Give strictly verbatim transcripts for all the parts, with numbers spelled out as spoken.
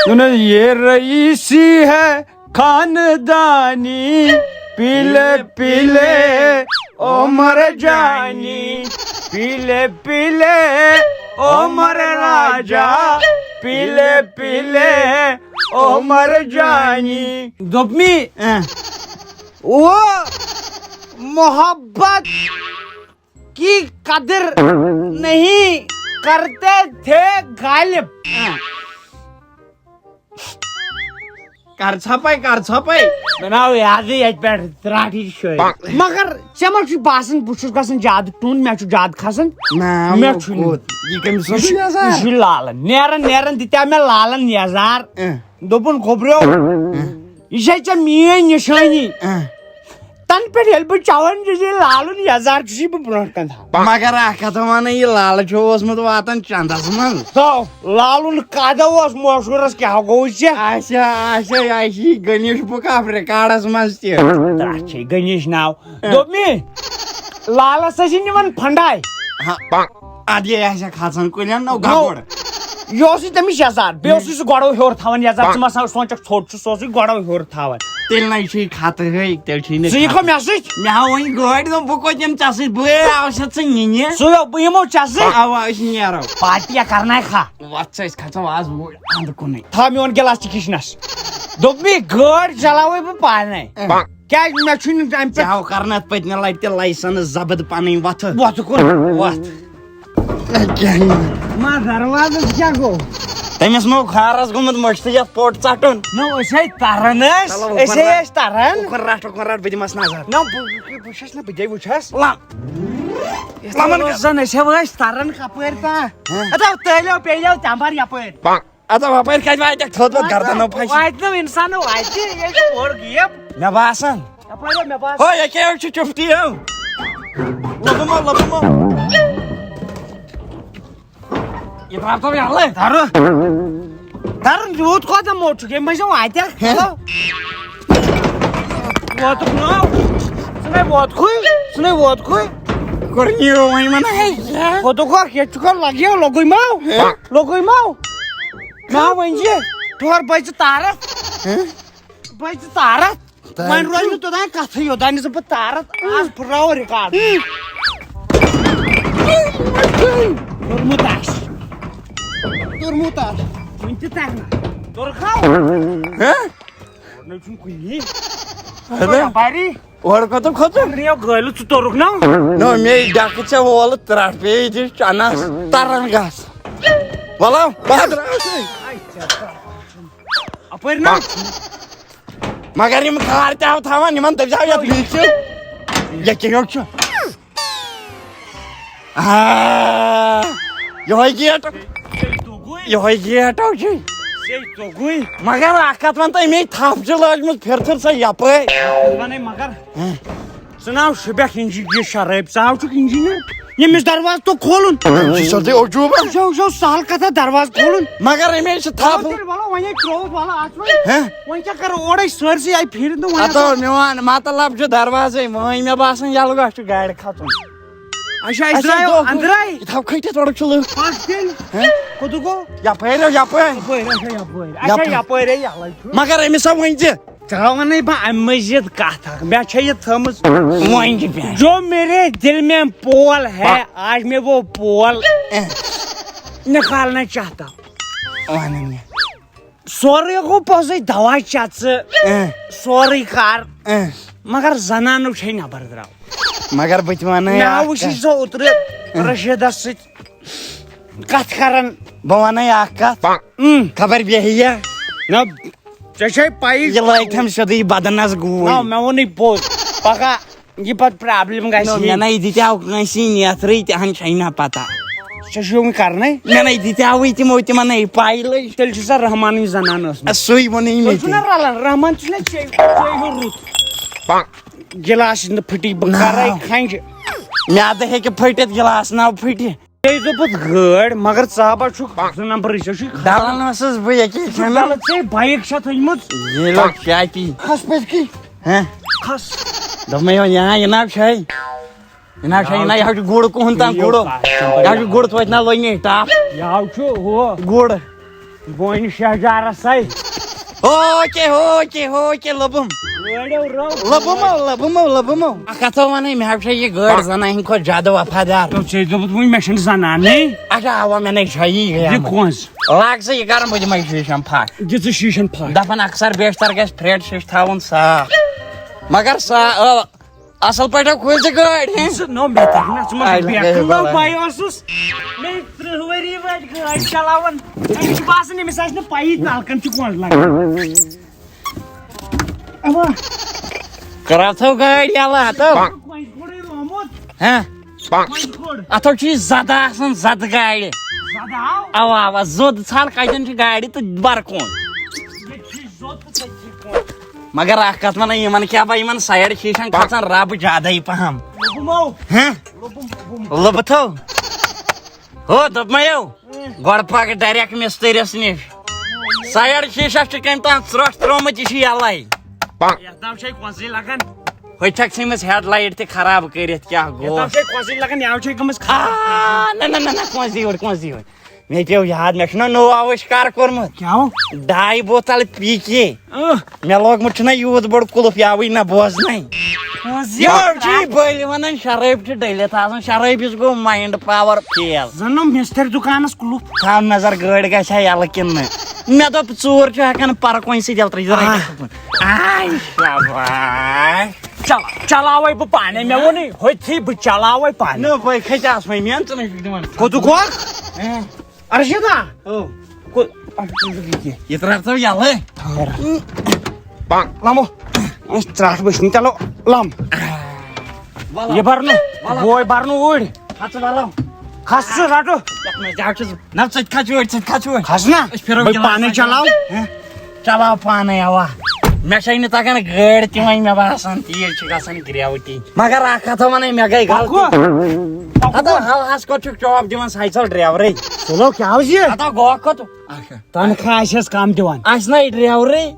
सुन, ये रईसी है खानदानी, पीले पीले ओ मर जानी, पीले पीले ओ मर राजा, पीले पीले ओ मर जानी. دوٚپمی، اہ، وہ محبت کی قدر نہیں کرتے تھے غالب. کر ژھپے، کر ژھپے. مےٚ ناو یادٕے ییٚتہِ پٮ۪ٹھ ترٛاٹھی چھِ شٲعری. مگر ژےٚ ما چھُے باسان بہٕ چھُس گژھان زیادٕ ٹوٚن، مےٚ چھُ زیادٕ کھسان؟ نہ، مےٚ وۄنۍ چھُنہٕ. کوٚت؟ یہِ کٔمِس اوس یہِ چھُ، یَزار؟ یہِ چھُ لالن. نیران نیران دِتیٛاو مےٚ لالن یَزار. اہ. دوٚپُن، گوٚبریو، اہ. یہِ چھے ژےٚ میٛٲنۍ نِشٲنی. اہ. تَنہٕ پٮ۪ٹھ ییٚلہِ بہٕ چٮ۪وان چھُس یہِ لالُن یَزار، چھُس یہِ بہٕ برٛونٛٹھ کَنہِ تھاوان. مگر اکھ کتھ ونے، یہِ لالہٕ چھُ اوسمُت واتان چندس منٛز۔ تو لالُن کدو اوس مشہوٗرس، کیٛاہ گوٚو ژےٚ؟ اچھا، اچھا، یہِ چھِ گنیش بُک آف ریکارڈس منٛز تہِ۔ تتھ چھے گنیش ناو۔ دوٚپمی، لالس ٲسۍ نِوان پھنڈاے۔ ہا، ادٕ یے آسہِ کھژان کُلٮ۪ن نو نو۔ گگُر۔ یہِ اوسُے تٔمِس یزار، بیٚیہِ اوسُے سُہ گۄڈو ہیوٚر تھاوان یزار، ژٕ ما سا سونٛچکھ ژھوٚٹ چھُ، سُہ اوسُے گۄڈو ہیوٚر تھاوان۔ تیٚلہِ نَے چھُے خطہٕے، تیٚلہِ چھُے نہٕ ژٕ یِکھو خطہٕ۔ مےٚ سۭتۍ؟ مےٚ ہاو وۄنۍ گٲڑۍ، دوٚپ بہٕ کوٚت یِمہٕ ژےٚ سۭتۍ؟ بہٕ ہے آو سا ژٕ نِنہِ۔ سُہ دوٚپ، بہٕ یِمو ژےٚ سۭتۍ۔ اوا، أسۍ نیرو۔ پارٹیا کرناے کھا۔ وَتھ ژٕ، أسۍ کھژو آز اوٗرۍ اَنٛدٕ کُنٕے۔ تھاو میون گِلاس تہِ کِچنَس۔ دوٚپمَے گٲڑۍ چلاوے بہٕ پانے۔ اۭں۔ کیٛازِ مےٚ چھُنہٕ اَمہِ ژےٚ پٮ۪ٹھ ہاو کرنہٕ اَتھ پٔتمہِ لَٹہِ تہِ license ضبط پَنٕنۍ وَتھٕ۔ وَتھٕ کُن۔ وَتھ۔ کیٛاہ یہِ؟ ما دروازس کیٛاہ گوٚو؟ تٔمِس ما کھارس گوٚمُت مٔشتٕے یَتھ پوٚٹ ژَٹُن؟ نہ، أسۍ ہے تَران ٲسۍ، چلو، أسۍ اُکُن ہے رَٹ۔ ٲسۍ تَران۔ اُکُن رَٹ، اُکُن رَٹ، بہٕ دِمس نظر۔ نہ، بہٕ، بہٕ، بہٕ وٕچھس نہ، بہٕ دے وٕچھس۔ لَم-، یِتھ لَمَن پٲٹھۍ گژھ۔ زَن أسۍ ہے ٲسۍ تَران کَپٲرۍ تام۔ ہہ؟ اَدٕ تیٚلہِ پیٚیو تَمبَر یَپٲرۍ۔ اَدٕ وَپٲرۍ کَتہِ واتٮ۪کھ تھوٚد ووٚد گردَنو پھَسہِ؟ واتہِ نہٕ اِنسانو واتہِ، یہِ چھُ اورٕ گیپ۔ مےٚ باسان۔ یَپٲرۍ ہو، مےٚ باسان۔ ہو، ییٚکیٛاہ یہِ چھُ چُپھتی ہو۔ لوٚبُم ہو، لوٚبُم ہو۔ یہِ ترٛاو تو یَلہٕ۔ دَرٕ۔ دَرٕ، یوٗت کوتاہ موٚٹ چھُکھ؟ ییٚمہِ منٛز چھِ واتٮ۪کھ۔ ہہ؟ چلو۔ ووتُکھ نہٕ۔ ژٕ نے ووتکھٕے، ژٕ نے ووتکھٕے۔ کوٚر نیٖرو وۄنۍ یِمَن۔ ہے، یہِ۔ ووتُکھ اَکھ، ییٚتہِ چھُکھ لَگیو، لوٚگُے مَو۔ ہہ؟ لوٚگُے مَو۔ مےٚ ہا ؤنۍ زِ، تورٕ بٔے ژٕ تارَتھ۔ ہہ؟ بٔے ژٕ تارَتھ۔ تارَتھ۔ وۄنۍ روزِ نہٕ توٚتام کَتھٕے، یوٚتام نہٕ ژٕ بہٕ تارَتھ۔ آز پھٕٹراوو ریکارڈ۔ توٚرمُت آسہِ۔ توٚرمُت آسہِ۔ وٕنہِ تہِ تَرِ نہ۔ توٚرکھا؟ ہہ؟ نہ چھُنہٕ کُنی۔ اَدٕ؟ باری۔ اورٕ کوٚت کھوٚت ژٕ؟ ریو گٲلِو ژٕ توٚرُکھ نا؟ نو، مے ڈَکہٕ ژےٚ وولہٕ ترٛٹھ پیٚیہِ ییٚتہِ چَنَس تَرَن گژھ۔ وَلو، بہٕ ہا درٛاوُس وۄنۍ۔ اَپٲرۍ نا؟ مگر یِم کھار تہِ ہاو تھاوان، یِمَن دٔپۍ زیو یَتھ لیٖکھِو۔ یہِ کیٛاہ ہیوٚک چھُ؟ آ، یِہوٚے گیٹ۔ یِہوٚے گیٹ ہو چھُ۔ مگر اَکھ کَتھ وَن تہٕ، أمے تھَپھ چھِ لٲجمٕژ پھِر پھِر سۄ یَپٲرۍ۔ وَنے مگر۔ ہہ؟ ژٕ ناو شُبٮ۪کھ اِنجی-، یہِ شرٲبۍ، ژٕ ہاو چھُکھ اِنجیٖنر؟ ییٚمِس دروازٕ توٚگ کھولُن۔ یہِ چھا تۄہہِ عجوٗبہ؟ وٕچھو، وٕچھو، سہل کتھا دروازٕ کھولُن۔ مگر أمے چھِ تھپھ۔ چلو تیٚلہِ وَلو، وۄنۍ ہے ترٛووُکھ، وَلہٕ اَتھ وۄنۍ۔ ہہ؟ وۄنۍ کیٛاہ کَرو، اورَے سٲرسٕے آیہِ پھیٖرِتھ نہٕ وۄنۍ ہَتو ہَسا۔ میون مطلب چھُ دروازَے وۄنۍ، مےٚ باسان یَلہٕ گژھ چھُ گاڑِ کھَسُن۔ اچھا، أسۍ اَسہِ درٛایو دوٚپ، أنٛدرَے۔ یہِ تھاو کھٔٹِتھ، اورُکھ چھُ لُکھ۔ پَتہٕ تیٚلہِ؟ ہہ؟ کوٚت گوٚو؟ یَپٲرۍ ہو، یَپٲرۍ۔ یَپٲرۍ، اچھا، یَپٲرۍ۔ اچھا، یَپٲرۍ۔ یَپٲرۍ ہے یَلَے چھُ۔ مگر أمِس ہا ؤنۍ زِ۔ ژےٚ وَنَے بہٕ اَمہِ مٔزیٖد کَتھ اَکھ۔ مےٚ چھےٚ یہِ تھٲومٕژ۔ وۄنۍ کہِ پٮ۪ٹھ؟ جو میرے دل میں پول ہے، آج میں وہ پول نکالنا چاہتا ہوں۔ وَنان یہِ۔ سورُے گوٚو پوٚزُے، دوا چےٚ ژٕ، اۭں۔ سورُے کَر، اۭں۔ مگر زنانو چھے نٮ۪بر درٛاو۔ مگر بہٕ تہِ وَنَے مےٚ اَکھ وٕچھی کَتھ۔ سۄ اوترٕ اۭں۔ رشیٖدَس سۭتۍ۔ کتھ کران۔ بہٕ ونَے اکھ کتھ۔ اۭں۔ خبر بیٚہہِ یا۔ نہ، ژےٚ چھے پَیی۔ یہِ لٲگۍ تھم سیوٚدُے بدنس گوٗلۍ۔ نہ، مےٚ ووٚنُے پوٚز۔ پگاہ یہِ پتہٕ problem گژھِ۔ نہ، مےٚ نے دِتیٛاو کٲنٛسی نیتھرٕے، تہِ ہن چھے نہ پتہ۔ ژےٚ چھُے وۄنۍ کرنے۔ مےٚ نے دِتیٛاوٕے تِمو، تِمن نے پَے لٔج۔ تیٚلہِ چھُ سا رحمانٕنۍ زنان ٲسمٕژ۔ اَ، سُے ووٚنُے مےٚ تیٚلہِ چھُ تہِ۔ نہ رلان، رحمان چھُ نہ ژےٚ، ژےٚ ہیوٗ رُت۔ گِلاس چھُنہٕ پھٕٹی، بہٕ نہ۔ کرے کھنٛجہِ۔ میٛادٕ ہیٚکہِ پھٔٹِتھ، گِلاس نہ پھٕٹہِ۔ ژےٚ دوٚپُتھ گٲڑۍ، مگر ژٕ ہا چھُکھ زٕ نمبرٕے، ژےٚ چھُے ڈلان ٲسٕس بہٕ ییٚکے ژٕ چھُکھ کھٮ۪نان۔ ڈلان، ژےٚ بایِک چھےٚ تھٔجمٕژ۔ یے لوٚگ چاپی۔ کھس پٔتۍ کِنۍ۔ ہہ؟ کھس۔ دوٚپمَے یو، یا یہِ نہ چھے۔ یہِ نہ چھے، یہِ نہ، یہِ حظ چھُ گُر کُہُنٛد تام یہِ گُر۔ کَتھ چھِ یہِ حظ چھُ گُر توتہِ نہ لوٚگۍ مےٚ ٹَپھ۔ یہِ حظ چھُ ہُہ۔ گُر۔ بونہِ شہجارس سَے۔ اوکے، اوکے، اوکے، لوٚبُم۔ گٲڑیو رٲو۔ لوٚبُمو، لوٚبُمو، لوٚبُمو۔ اکھ کتھا ونے، مےٚ حظ چھےٚ یہِ گٲڑۍ زنانہِ ہٕنٛدِ کھۄتہٕ زیادٕ وفادار۔ تو ژےٚ دوٚپُتھ وۄنۍ مےٚ چھَنہٕ زنانٕے۔ اچھا، اوا، مےٚ نے چھےٚ یی گٔیمٕژ۔ یہِ کۄس؟ لاگ ژٕ یہِ گرم، بہٕ دِمے شیٖشن پھش۔ دِ ژٕ شیٖشن پھش۔ دپان اکثر بیشتر گژھِ فرٛٹ شیٖشہٕ تھاوُن صاف۔ مگر سا-، آ، اصل پٲٹھۍ کھوٗلۍ ژٕ گٲڑۍ، ہیں؟ ژٕ نو مےٚ تہِ نہ، ژٕ ما آے چھُکھ لگے بیکھٕے؟ بلاے۔ بہٕ اوسُس مےٚ ترٕٛہ ؤری وٲتۍ گٲڑۍ چلاوان۔ مےٚ چھُ باسان أمِس آسہِ نہٕ پَیی تَلہٕ کَن چھُ کۄنٛڈ لَگان۔ اَوا۔ کراو تھو گٲڑۍ یَلہٕ ہتو۔ کۄنٛجہِ کھوٚڑٕے لومُت۔ ہاں۔ کۄنٛجہِ کھوٚڑ۔ اتھو چھُ یہِ زدٕ آسان، زدٕ گاڑِ۔ زدٕ آو؟ اَوا، اَوا، زوٚد ژھانڈ کَتٮ۪ن چھِ گاڑِ تہٕ بَر کۄنٛڈ۔ ییٚتہِ چھُ زوٚد تہٕ تَتہِ چھِ کۄنٛڈ۔ مگر اکھ کتھ ونہٕ، یِمن کیٛاہ با، یِمن سایڈ شیٖشن کھژان رب زیادے پہم۔ لوٚبمو۔ ہہ؟ لوٚبُم، لوٚبُم۔ لوٚبتھو؟ ہو، دوٚپمَیو، اۭں۔ گۄڈٕ پکھ ڈایریکٹ مسترِس نِش۔ سایڈ شیٖشس چھُ کٔمۍ تام ژرٛٹھ ترٛوومُت، یہِ چھُ یَلَے۔ یتھ ناو چھے کۄنٛزٕے لگان۔ ہُہ چھکھ ژھٕنمٕژ ہیڈ لایٹ تہِ خراب کٔرِتھ، کیٛاہ یتھ گوٚو؟ ناو چھے کۄنٛزٕے لگان، یاو چھے گٔمٕژ خراب۔ آ، نہ، نہ، نہ، نہ، کۄنٛزٕے یوٚڑ، کۄنٛزٕے یوٚڑ۔ مےٚ پیوٚو یاد، مےٚ چھُنہ نوٚو آوِشکار کوٚرمُت۔ کیٛاہ ہو؟ ڈاے بوتل پی کے۔ اۭں۔ مےٚ لوگمُت چھُنہ یوٗت بوٚڑ قُلُف، یاوٕے نہ بوزنَے۔ پوٚز یہِ یہِ حظ چھُ یہِ بٔلۍ وَنان، شرٲبۍ چھِ ڈٔلِتھ آسان، شرٲبِس گوٚو مایِنٛڈ پاوَر فیل۔ زَن نہٕ مِستٔرۍ دُکانَس قُلُف۔ تھاو نظر گٲڑۍ گژھِ ہا یَلہٕ کِنہٕ نہٕ۔ مےٚ دوٚپ، ژوٗر چھُ ہٮ۪کان پَرٕ کُنہِ سۭتۍ یَلہٕ ترٛٲوِتھ۔ آہ۔ آے شاباش۔ چل-، چلاوے بہٕ پانے، مےٚ ووٚنُے، ہوٚتھی بہٕ چلاوے پانے۔ نہ، بہٕ کھٔتۍ آسمَے، میٛٲنۍ ژٕ نَے چھُکھ دِوان۔ کوٚتُک گوٚو؟ اے۔ ارشد نا؟ او۔ کو-، یہِ ترٛاو ژٕ یَلہٕ۔ لَمو۔ أسۍ ترٛٹھ بٔچھنہِ، چلو لَم۔ وَلہٕ۔ یہِ بَرنہٕ، وَلہٕ۔ بوے بَرنہٕ اوٗرۍ۔ کھَس ژٕ وَلَم۔ کھَس ژٕ رَٹہٕ۔ یَتھ منٛز زیادٕ چھُس۔ نہ، ژٕ تہِ کھَس یوٗرۍ، ژٕ تہِ کھَس یوٗرۍ۔ کھَس نا۔ أسۍ پھِرو بہٕ گِلاس پانَے اَتھ۔ چلاو۔ ہہ؟ چلاو پانَے، اَوا۔ مےٚ چھَے نہٕ تَگان گٲڑۍ تہِ وۄنۍ، مےٚ باسان، تیٖل چھِ گژھان گرٛٮ۪وٹی۔ مگر اَکھ کَتھا وَنَے، مےٚ گٔے غلطی۔ پَکو۔ پَکو۔ ہَتہٕ ہَوہَس کوٚت چھُکھ چوب دِوان، سایکل ڈرٛیورٕے۔ سُلو کیٛاہ حظ یہِ؟ ہَتہٕ گوکھ کوٚت؟ اچھا۔ تنخواہ آسٮ۪س کم دِوان۔ آسہِ نا یہِ ڈرٛیورٕے؟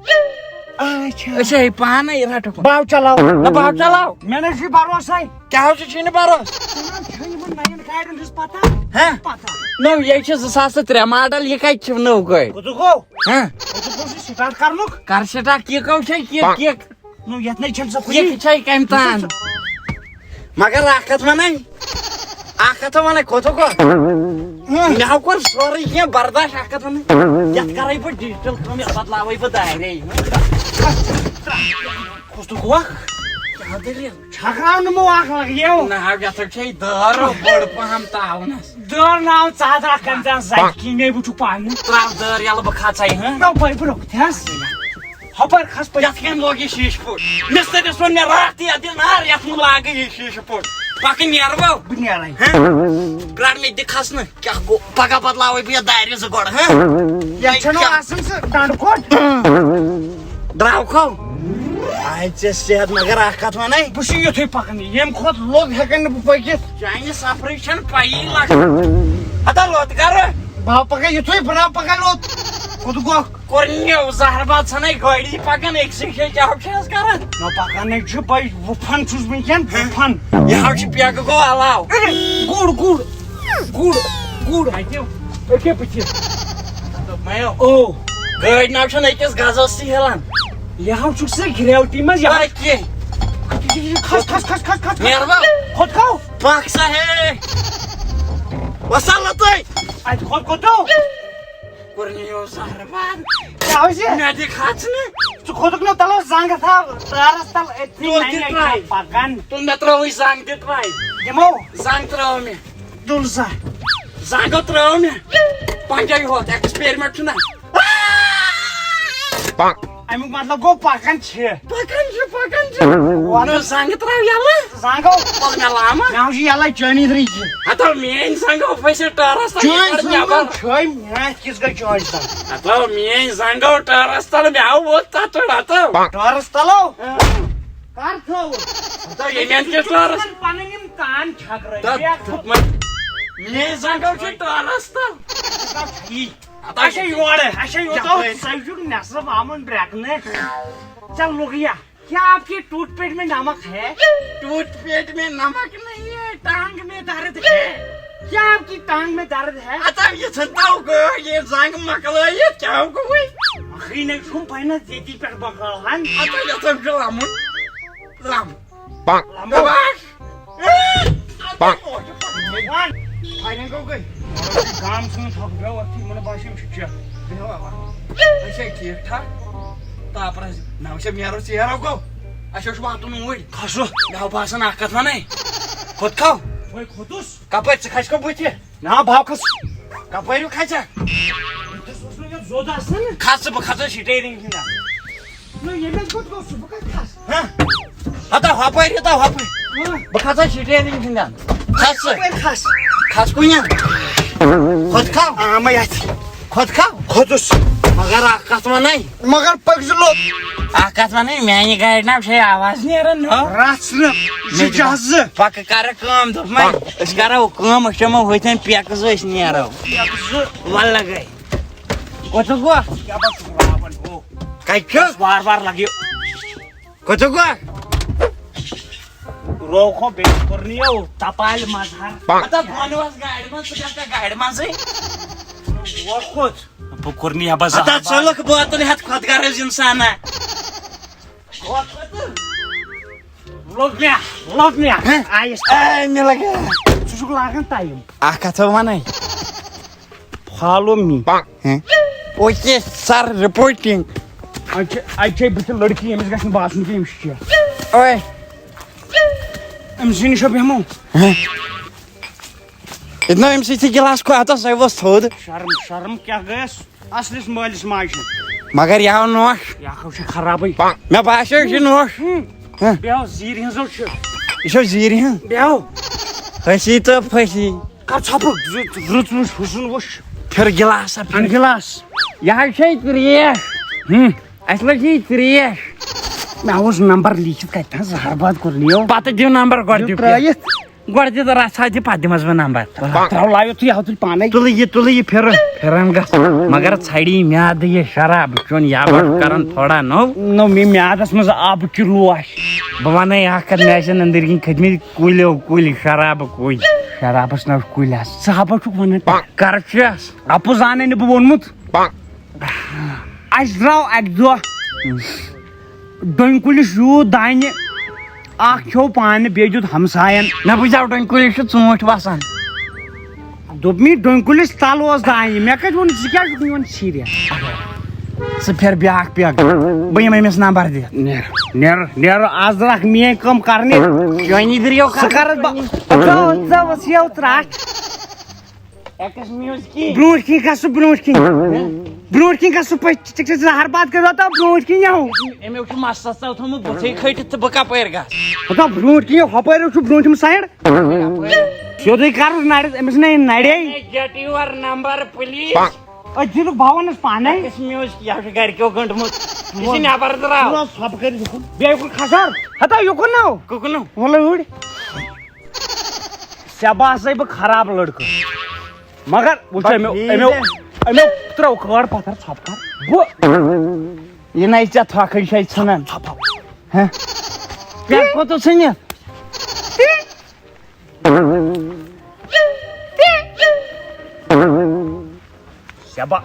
اچھا۔ أسۍ ہے پانے رٹو۔ باو چلاو۔ نہ، باو چلاو۔ مےٚ نہ چھُ بھروسے۔ کیٛاہ حظ چھُے نہٕ بھروسہٕ؟ ژٕ نہ چھُے یِمن نَین گاڑٮ۪ن ہٕنٛز پتہ؟ ہہ؟ پتہ۔ نٔو، یہِ چھِ زٕ ساس تہٕ ترٛےٚ ماڈل، یہِ کتہِ چھِ نٔو گٲڑۍ؟ کوٚت گوٚو؟ ہہ؟ کوٚت گوٚو سُہ سٹارٹ کرنُک؟ کر سٹارٹ، کِک چھے کِک، کِک۔ نو، یتھ نے چھَنہٕ سۄ کُنی۔ یہِ چھے کَمہِ تان؟ مگر اکھ کتھ وَنَے، اکھ کتھ وَنَے، کھوٚت ہو کھوٚت۔ مےٚ ہا کوٚر سورُے کینٛہہ برداش، اکھ کتھ وَنَے۔ یتھ کرے بہٕ ڈیجیٹل کٲم، یتھ بدلاوے بہٕ دارے۔ کھوٚت ہو کھوٚت؟ کیٛاہ دٔلیٖل؟ چھکراو نہٕ مو اکھ لگیو۔ نہ ہا، یتھ چھے دٲر بٔڑ پہم تاونس۔ دٲر ناو ژادرا کمہِ ژےٚ زکہِ کِنۍ مے وٕچھُکھ پانہٕ۔ تراو دٲر یلہٕ، بہٕ کھژے، ہہ؟ نو بھائی، بہٕ رُکتھس۔ ہپٲرۍ کھس پٔتۍ۔ یتھ کٔمۍ لوگ یہِ شیٖشہٕ پھوٚٹ؟ مِستٔرِس ووٚن مےٚ راتھ تہِ، یتھ دِ نار، یتھ مہٕ لاگہٕ یہِ شیٖشہٕ پھوٚٹ۔ پکہٕ نیرٕ بہٕ۔ بہٕ نیرے۔ ہہ؟ پرٛار مےٚ تہِ کھسنہٕ۔ کیٛاہ گوٚو؟ پگاہ بدلاوے بہٕ یتھ دارِ زٕ گۄڈٕ، ہہ؟ یتھ چھُنہٕ کیٛاہ؟ آسان سُہ ڈنڈٕ کھوٚٹ۔ درٛاوکھو؟ آے ژےٚ صحت، مگر اکھ کتھ ونے۔ بہٕ چھُس یُتھُے پکان، ییٚمہِ کھۄتہٕ لوٚت ہٮ۪کن نہٕ بہٕ پٔکِتھ۔ چانہِ سفرٕچ چھنہٕ پَیی لگان۔ ہتا لوٚت کرٕ۔ بہٕ ہا پکان یُتھُے، بہٕ نہ پکان لوٚت۔ کوٚت گوٚو؟ کوٚر نیو زہر باد ژھنَے گٲڑی پکان، أکسٕے جایہِ کیٛاہ چھِ حظ کران؟ نہ پکان نَے چھُ، بہٕ وُپھن چھُس وٕنکیٚن، وُپھن۔ یہِ حظ چھُ پیگہٕ گوٚو علاو۔ گُڑ، گُڑ، گُڑ، گُڑ۔ اَتہِ، أکے بٕتھِ۔ دوٚپمَے او۔ گٲڑۍ نہ چھَنہٕ أکِس گزس تہِ ہِلان۔ یہِ حظ چھُکھ ژٕ گرٛیوٹی منٛز یَوٕ۔ اَدٕ کیٛاہ؟ کھس، کھس، کھس، کھس، کھس۔ نیرٕ بہٕ۔ کھوٚت کھو۔ پکھ سا ہے۔ وَسا لَتَے۔ اَتہِ کھوٚت کوٚت گوٚو؟ کوٚر نہٕ یہِ زہرٕ باد۔ کیٛاہ حظ یہِ؟ مےٚ دِ کھژنہٕ۔ ژٕ کھوٚتُکھ نہ تَلو زنٛگہٕ تھاو تارَس تَل أتھی تُل نَنہِ تہِ أکۍ try۔ پَکان۔ تُل مےٚ ترٛٲوٕے زنٛگ تہِ try۔ دِمو۔ زنٛگ ترٛٲو مےٚ۔ تُل سا۔ زنٛگو ترٛٲو مےٚ۔ پنجٲبۍ ہوت experiment چھُنہ۔ اَمیُک مطلب گوٚو پَکان چھِ۔ پَکان چھِ، پَکان چھِ۔ وَلہٕ۔ نہ زنٛگ ترٛاو یَلہٕ۔ زنٛگو۔ وَلہٕ مےٚ لامہٕ۔ مےٚ چھُ یَلَے چٲنی درٕے چھِ۔ ہَتو میٛٲنۍ زنٛگو پھٔسِتھ ٹٲرَس تام۔ چٲنۍ یَلہٕ زنٛگو نٮ۪بَر۔ چھٲنۍ، میٛانہِ کِژھ گٔے چٲنۍ زنٛگ؟ ہَتو میٛٲنۍ زنٛگو ٹٲرَس تَل، مےٚ ہا ووت تَتھ پٮ۪ٹھ ہَتو۔ ٹٲرَس تَلو؟ اۭں۔ کَر تھٲوٕتھ؟ ہَتو ییٚمٮ۪ن تہِ ٹٲرَس۔ پَنٕنۍ یِم تان چھَکرٲوۍ۔ تَتھ بیٚیہِ۔ دوٚپمَے، میٛٲنۍ زنٛگو چھِ ٹٲرَس تَل۔ یی۔ اچھا، یورٕ، اچھا، یوٗتاہ یپٲرۍ۔ ژٕ چھُکھ نٮ۪صٕف آمُت برٛٮ۪کنہٕ۔ ژےٚ لوٚگ یا؟ کیا آپ کے ٹوتھ پیٹ میں نمک ہے؟ ٹوتھ پیٹ میں نمک نہیں ہے، ٹانگ میں درد ہے۔ کیا آپ کی ٹانگ میں درد ہے؟ اتا یژھن تو گٲڑۍ یہِ زنگ مۄکلٲیِتھ کیٛاہ گوٚوُے؟ مۄکلٕے نَے چھُم پَے نہ، ییٚتی پٮ۪ٹھ مۄکلاوہن۔ اتا یژھن چھُ لمُن۔ لم۔ لمبو۔ دباش۔ وَن۔ فاینل گوٚو گٔے۔ گام ژھٕنُن تھۄکھ، بیٚہو اَتھٕے، یِمَن باسہِ یِم چھِ چٮ۪تھ۔ بیٚہو اَوا۔ أسۍ ہے ٹھیٖک ٹھاک۔ تاپرَس نہ وٕچھو نیرو ژیرو گوٚو۔ اَسہِ اوس واتُن اوٗرۍ۔ کھسو۔ مےٚ آو باسان اَکھ کَتھ وَنَے۔ کھوٚت کھو۔ وۄنۍ کھوٚتُس۔ کَپٲرۍ ژٕ کھَسکھو بٕتھِ؟ نا بہٕ ہاو کھس۔ کپٲرۍ کھژیا؟ بہٕ اوسُس نہٕ یَتھ زوٚد آسان۔ کھس ژٕ، بہٕ کھسو سٹیرنگ ہِنٛدِ۔ نہ، ییٚمہِ لَٹہِ کوٚت گوٚو سُہ؟ بہٕ کَتہِ کھس؟ ہہ؟ ہتا ہۄپٲرۍ، ہتا ہۄپٲرۍ۔ ہہ؟ بہٕ کھسو سٹیرنگ ہِنٛدِ۔ کھس ژٕ۔ کپٲرۍ کھس؟ کھس کُنہِ۔ کھوٚت کھو؟ آمے اَتھِ۔ کھوٚت کھو؟ کھوٚتُس۔ مگر اَکھ کَتھ وَنَے۔ مگر پٔکۍ زِ لوٚت۔ اَکھ کَتھ وَنَے، میٛانہِ گاڑِ نہ چھے آواز نیران، نہ۔ رَژھ نہٕ۔ یہِ چھُ مےٚ تہِ جہازٕ۔ پَکہٕ کَرٕ کٲم، دوٚپمَے، أسۍ کَرو کٲم، أسۍ چَمو ہُتھٮ۪ن پیکہٕ زٕ، أسۍ نیرو۔ پیکہٕ زٕ۔ وَلہٕ گٔے۔ کوٚت گوٚو؟ کیٛاہ پَتہٕ چھُکھ راوان ہُہ؟ کَتہِ چھُ؟ وار وار لَگہِ۔ کوٚت گوٚو؟ روکھو بیٚیہِ کوٚرنٕے یو تَپالہِ مَظہر۔ ہتا بۄنہٕ وَس گاڑِ منٛز، ژٕ گژھ گاڑِ منٛزٕے۔ وۄٹھ کوٚت؟ بہٕ کوٚرنٕے یَبَس ہتا زَہر۔ ژٕ لُکھ بٲتَل ہٮ۪تھ خۄد غرض اِنسانا۔ لوٚگ مےٚ، لوٚگ مےٚ۔ ہہ؟ آیِس۔ اے، مےٚ لَگہِ۔ ژٕ چھُکھ لاگان ٹایم۔ اَکھ کَتھ وَنَے۔ Follow me۔ ہہ؟ Okay sir, reporting۔ اَتہِ چھِ، اَتہِ چھِ بٕتھِ لٔڑکی، أمِس گژھِ نہٕ باسُن کینٛہہ، أمِس چھِ چیٚتھ۔ اوے۔ أمۍ سٕے نِش بیٚہمو۔ ہہ؟ ییٚتہِ نہ أمۍ سٕے تہِ گِلاس کھو، اَتَس سۄے ؤژھ تھوٚد۔ شرم، شرم کیٛاہ گٔیَس؟ اَصلِس مٲلِس ماجہِ ہُنٛد۔ مگر یہِ آو نوش۔ یہِ اکھ چھُ خرابٕے۔ مےٚ باسیو، یہِ چھُ نوش۔ ہُم۔ ہہ۔ بیٚہو زیٖرۍ ہٕنٛز حظ چھِ۔ یہِ چھو زیٖرۍ ہٕنٛز۔ بیٚہو۔ پھٔسی تہٕ پھٔسی۔ کر ژھۄپہٕ، رٕژ، رٕژ وٕچھ، حُسُن وٕچھ۔ پھِر گِلاسا، پھِر۔ اَن گِلاس۔ یہِ حظ چھے ترٛیش۔ ہُم۔ اَسہِ لٔج یہِ ترٛیش۔ مےٚ اوس نمبر لیٖکھِتھ کَتہِ تھَس، زہر باد کوٚر لیو۔ پَتہٕ دِیِو نمبر گۄڈٕ دیُن دِیِو کینٛہہ۔ ترٛٲیِتھ۔ گۄڈٕ دِ تہٕ رَژھ ہا دِ، پَتہٕ دِمَس بہٕ نمبر۔ ترٛاو لایو تُہۍ، یَوٕ تُلۍ پانَے۔ تُلہٕ یہِ، تُلہٕ یہِ پھِرٕ۔ پھِرَن گژھ۔ مگر ژھَڑِ یہِ میٛادٕ یہِ شراب چیوٚن، یا بَڑٕ کَرَن تھوڑا نوٚو۔ نوٚو مےٚ میٛادَس منٛز آبہٕ کِلوٗ آسہِ۔ بہٕ وَنَے اَکھ کَتھ، مےٚ آسَن أنٛدٕرۍ کِنۍ کھٔتۍمٕتۍ کُلٮ۪و کُلۍ، شرابہٕ کُلۍ۔ شرابَس نہ کُلۍ آسہٕ۔ ژٕ ہا پَتہٕ چھُکھ وَنان۔ کَر چھُ یَس؟ اَپُز زانَے نہٕ بہٕ ووٚنمُت۔ اَسہِ درٛاو اَکہِ دۄہ ڈوٗنۍ کُلِس یوٗت دانہِ، اَکھ کھیوٚو پانہٕ، بیٚیہِ دیُت ہمساین۔ مےٚ بوٗزیو ڈوٗنۍ کُلِس چھُ ژوٗنٛٹھۍ وَسان۔ دوٚپمی ڈوٗنۍ کُلِس تَل اوس دانہِ، مےٚ کَتہِ ووٚن، ژٕ کیٛازِ چھُکھ میون سیٖریَس؟ ژٕ پھِر بیٛاکھ پیک، بہٕ یِمہٕ أمِس نمبر دِتھ۔ نیر، نیر، نیر، آز درٛاکھ میٲنۍ کٲم کرنہِ۔ چٲنی دِریو ژٕ کر بہٕ، ژٕ، ژٕ ؤژھ یَو ترٛٹھ۔ ایکس میوٗزکی۔ برونٛٹھ کِنۍ گژھ ژٕ، برونٛٹھ کِنۍ۔ برونٛٹھ کِنۍ گژھ ژٕ، پٔتۍ، ژٕ، ژٕ زہر باد کٔرِو تو برونٛٹھ کِنۍ یَو۔ اَمیُک چھُ مَس تَس تَل تھوٚمُت بُتھٕے کھٔٹِتھ تہٕ بہٕ کَپٲرۍ گژھٕ؟ ہتا برونٛٹھ کِنۍ یَو، ہۄپٲرۍ چھُ برونٛٹھِم سایڈ۔ سیوٚدُے کَرُس نَرِ، أمِس نے نَرے۔ Get your number, please. أتھۍ دِتُکھ بھاوَنَس پانَے۔ ایکس میوٗزکی، یہِ چھُ گَرِکیو گٔنٛڈمُت۔ یہِ چھِ نٮ۪بَر درٛاو۔ ژٕ روز ژھۄپہٕ کٔرِتھ یُکُن۔ بیٚیہِ یُکُن کھسان۔ ہتا یُکُن نو۔ کُکُن نو۔ وَلہٕ ہُرۍ۔ ژےٚ باسے بہٕ خراب لڑکہٕ۔ مگر وٕچھ، پتہٕ أمۍ، یی أمۍ، ژےٚ۔ أمۍ ترٛٲو کٲڑ پتھر ژھۄپہٕ کر۔ بہٕ۔ یہِ نَے ژےٚ تھۄکھٕے چھے ژھٕنان۔ ژھۄپہٕ۔ ہہ؟ ژےٚ کوٚت ژھٕنِتھ؟ سیبا۔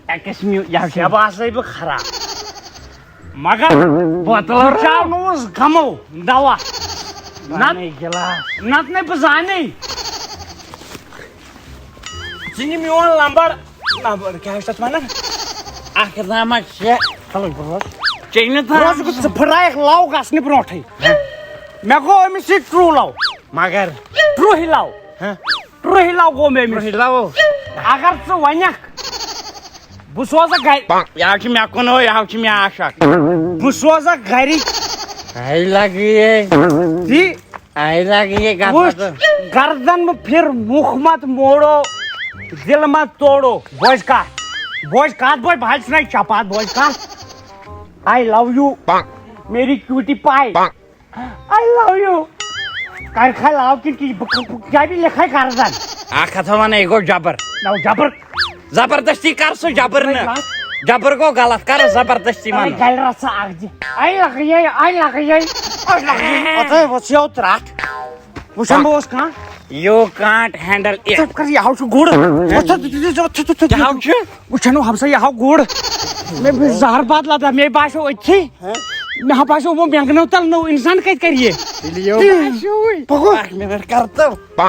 ایکس میو-، یہِ ہسا سیبا ہسا بہٕ خراب۔ مگر بوتل بہٕ چاونووُس غمو دوا۔ نت-، پانے گلاس۔ نتہٕ نے بہٕ زانے۔ ژٕ نہِ میون لمبر، لمبر کیٛاہ چھِ تَتھ وَنان؟ اکھ نمبر شےٚ۔ چلو بہٕ روز۔ چیٚیہِ نہٕ بہٕ روز تام۔ ژٕ پھٕٹرایَکھ لَو گژھنہٕ برونٛٹھٕے۔ مےٚ گوٚو أمِس سۭتۍ ٹرٛوٗ لَو۔ مگر۔ ٹرٛوٗہٕے لَو۔ ہہ؟ ٹرٛوٗہٕے لَو گوٚو مےٚ أمِس۔ ٹرٛوٗہٕے لَو۔ اگر ژٕ وَنَکھ، بہٕ سوزَکھ گَرِ۔ یہِ حظ چھُ مےٚ کُن، یہِ حظ چھُ مےٚ عاشق۔ بہٕ سوزَکھ گَرِکۍ۔ ہے لگے۔ تی۔ ہے لگے وٕچھ، گژھان۔ گردن مہٕ پھِر، مُکھ مت موڑو، دِل مت توڑو۔ بوز کَتھ، بوز کَتھ، بوز، بہٕ حظ چھُس نَے چپات، بوز کَتھ۔ I love you، میری کیوٹی پاے۔ I love you۔ کر کھا لاو کِنہٕ کِنہٕ بہٕ، بہٕ کیٛاہ بھی لیکھے قرضن؟ اکھ ہتھا ونے، یہِ گوٚو جبر۔ نو جبر۔ زبردستی کر سُہ جبر نہٕ۔ جبر گوٚو غلط، کر زبردستی اے منٛز۔ گلہِ رژھا اکھ دِ۔ اے لگے، اے لگے، اے لگے۔ اتے وۄژھ یو ترٹھ۔ وٕچھان بہٕ اوس کانٛہہ۔ You can't handle it. ژٕ کر، یہِ ہاو چھُ گُر۔ ژٕ، ژٕ، ژٕ، ژٕ، ژٕ، ژٕ، ژٕ، کیٛاہ ہاو چھُ؟ وٕچھ نو ہمسا، یہِ ہاو گُر۔ مےٚ زہر باد لدان، مےٚ باسیو أتھی۔ مےٚ ہا باسیو، یِمو مٮ۪نٛگنو تل نوٚو اِنسان کتہِ کرِ یہِ؟ تیٚلہِ یِیو۔ باسیوٕے۔ پکو۔ اکھ منٹ کر تو۔